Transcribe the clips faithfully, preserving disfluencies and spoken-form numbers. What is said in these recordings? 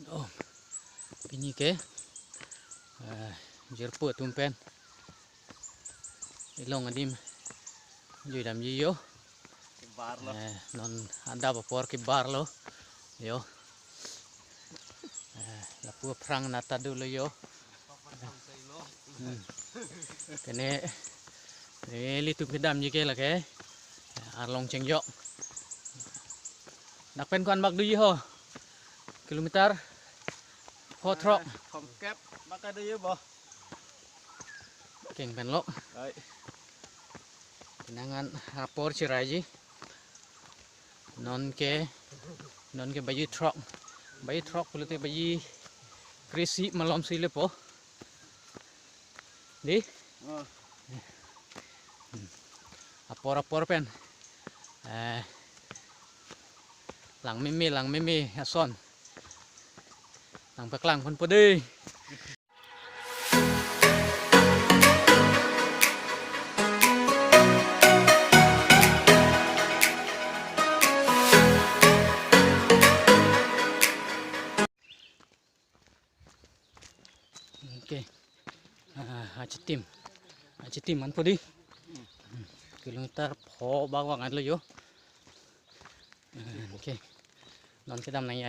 Oh, pini ke, eh, jirpo atum pen ilong adim juidamji jo. Kebarlo. Eh, non adap apor kebarlo jo. Eh, lapu aphrang nat ta dolo jo. Hmm. Kene, nelitum kedamji ke lake arlong chengjok. Dak pen ko-an bak doji ho? Kilometer pho throk. Eh, thomkep bak doji bo. Keng pen lo. Ai. Pinangan apor chiraiji. Non ke, non ke baji throk. Baji throk pulote baji kre-isi malom si lepo. Dei? Oh. Apor apor pen. Eh, langmeme, langmeme ason. Nangpaklang ponpo dei. Okay. Ah, achitim. Achitim anpo dei. Hmm. Kilometer pho bak vang lo jo. Ah, okay. Non kedam nangji,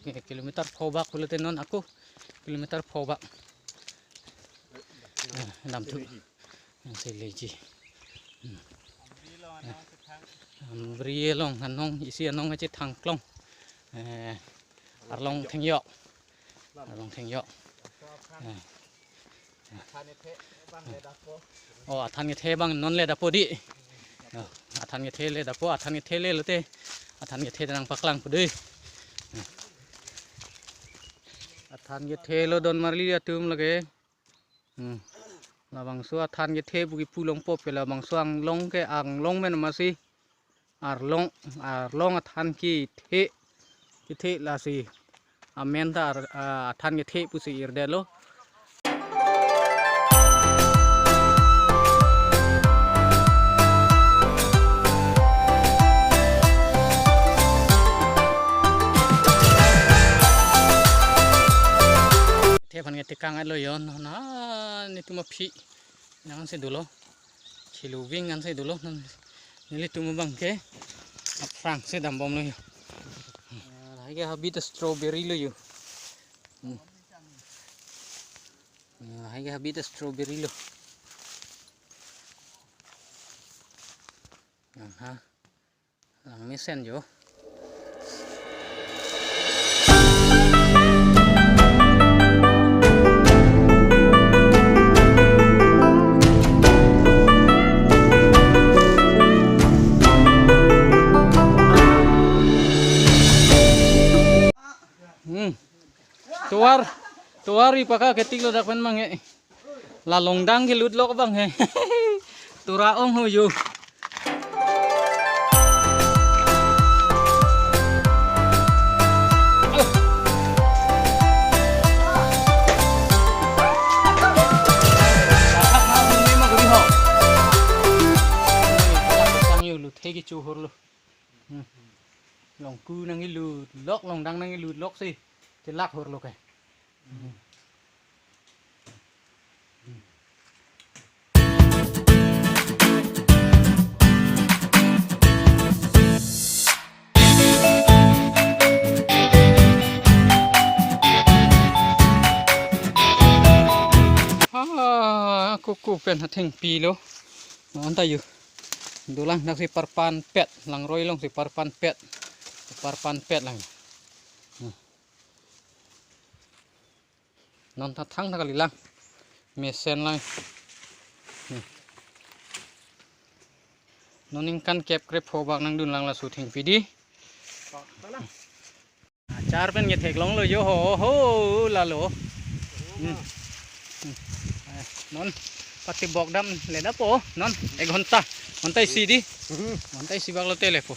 eh, kilometer pho bak pulote non ako kilometer pho bak. Ah, damthu. Nangsi leji. Hmm. Ambri along anong, isi anong kachethang klong. Eh, arlong thengjok. Arlong thengjok. Eh. Oh, athan kethe abang non le dapo dei. Oh, athan kethe le dapo, athan kethe le lote. Athan kethe nangpaklangpo dei. Athan kethe lo don marli atum lake. Hmm. Labangso athan kethe pu kipu longpo pe, labangso anglong ke, anglong men masi. Arlong, arlong athan kethe, kethe lasi amen ta ar-, ah, athan kethe pusi irdetlo. Kethe aphan ketekang lo jo, na, netum aphi nangsi dolo. Chiluving ansi dolo, non nelitum abang ke aphrang si dambomlo jo. Ah, lahai ke habit strawberry lo jo. Hmm. Ah, lahai ke habit strawberry lo. Aha. Langmesen jo. Hmm. Tovar, tovar ipaka ketik lo dak pen mang he. La longdang kelut lok abang he. Tura ong ho jo. Sang yo lu thegi chu hor lo. Hmm. Longku nangkelut lok, longdang nangkelut lok si. Chelak hor lo ke. Hmm. Ah, kuku pen athengpi lo. Anta yo. Dolang naksi parpan pet, langroi alongsi parpan pet. Parpan pet lang. Hmm. Non ta thangta kali lang. Mesen lang. Hmm. Non ningkan kep krepho bak nangdun lang laso thengpi dei. Achar pen ketheklonglo jo ho ho lalo. Hmm. Hmm. Eh, non pati bok damle dapo non ek ghonta. Ghonta isi dei. Hmm. Ghonta isi bak lote lepo.